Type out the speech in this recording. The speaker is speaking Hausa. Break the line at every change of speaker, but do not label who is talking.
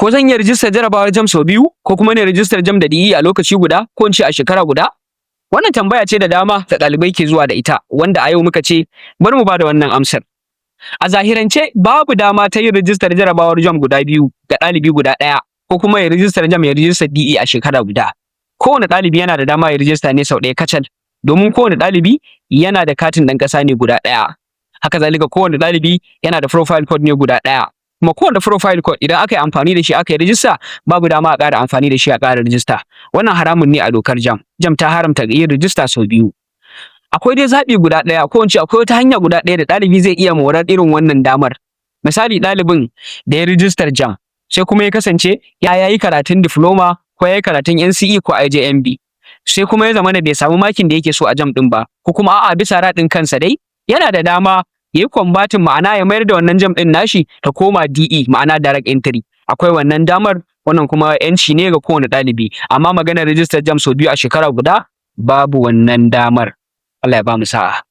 Ko zan iya rijistar jarabawar JAMB sau biyu, ko kuma ne rijistar JAMB da DE a lokaci guda, ko in ce a shekara guda? Wannan tambaya ce da dama da ɗalibai ke zuwa da ita, wanda a yau muka ce bari mu bada wannan amsar. A zahirance, babu dama ta yin rijistar jarabawar JAMB guda biyu ga ɗalibi guda ɗaya, ko kuma ya rijistar JAMB, ya rijistar DE a shekara guda. Kowane ɗalibi yana da dama ya rijista ne sau ɗaya kacal, domin kowane ɗalibi yana da katin ɗan ƙasa ne guda ɗaya. Haka zalika, kowane ɗalibi yana da profile code ne guda ɗaya. Kuma kowane profile code, idan aka yi amfani da shi aka yi rijista, babu dama a ƙara amfani da shi a ƙara rijista. Wannan haramun ne a dokar JAMB. JAMB ta haramta yin rijista sau biyu. Akwai dai zaɓi guda ɗaya, ko in ce akwai wata hanya guda ɗaya da ɗalibi zai iya morar irin wannan damar. Misali, ɗalibin da ya rijistar JAMB, sai kuma ya kasance ya yi karatun diploma ko ya yi karatun NCE ko IJMB. Sai kuma ya zamana bai samu makin da yake so a JAMB ɗin ba, ko kuma a'a, bisa raɗin kansa dai, yana da dama ya yi converting, ma'ana ya mayar da wannan JAMB ɗin nashi ta koma DE, ma'ana direct entry. Akwai wannan damar, wannan kuma ‘yanci ne ga kowane ɗalibi. Amma maganar rijistar JAMB sau biyu a shekara guda, babu wannan damar. Allah ya bamu sa'a.